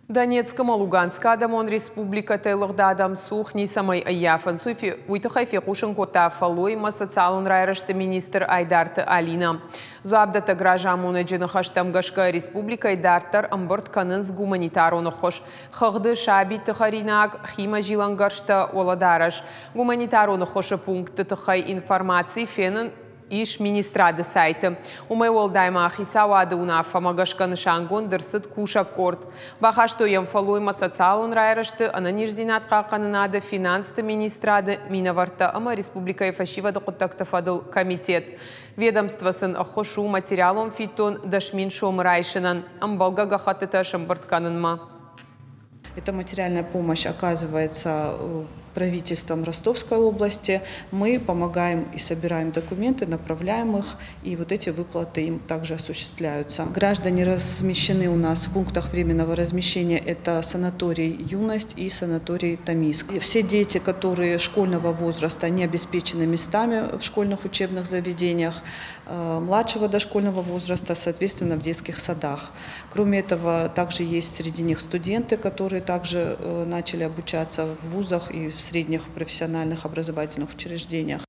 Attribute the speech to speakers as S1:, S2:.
S1: Донецк ӕмӕ Луганскы адӕмон республикӕтӕй лыгъд адӕм цух ницӕмӕй ӕййафынц. Уый тыххӕй фехъусын кодта фӕллой ӕмӕ социалон райрӕзты министр Айдарты Алинӕ. Дзуапдӕттӕг разамонӕджы ныхӕстӕм гӕсгӕ республикӕйы дарддӕр ӕмбырд кӕнынц гуманитарон ӕххуыс. Хыгъды сабиты хӕринаг, химӕзилӕн гӕрзтӕ, уӕлӕдарӕс. Гуманитарон ӕххуысы пунктты тыххӕй информаци фенын ис министрады сайты. Уымӕй уӕлдай ма хицауады уынаффӕмӕ гӕсгӕ нысангонд ӕрцыд кусӕг къорд. Бахастой йӕм фӕллой ӕмӕ социалон райрӕзты, ӕнӕниздзинад хъахъхъӕнынады, финансты министрады минӕвӕрттӕ ӕмӕ республикӕйы фӕсивӕды хъуыддӕгты фӕдыл комитет. Ведомство сын ӕххуыс у материалон фиддон 10 000 сомы райсынӕн ӕмбӕлгӕ гӕххӕттытӕ сӕмбырд кӕнынмӕ.
S2: Эта материальная помощь оказывается правительством Ростовской области. Мы помогаем и собираем документы, направляем их, и вот эти выплаты им также осуществляются. Граждане размещены у нас в пунктах временного размещения. Это санаторий «Юность» и санаторий «Тамиск». Все дети, которые школьного возраста, они обеспечены местами в школьных учебных заведениях, младшего дошкольного возраста, соответственно, в детских садах. Кроме этого, также есть среди них студенты, которые также начали обучаться в вузах и в средних профессиональных образовательных учреждениях.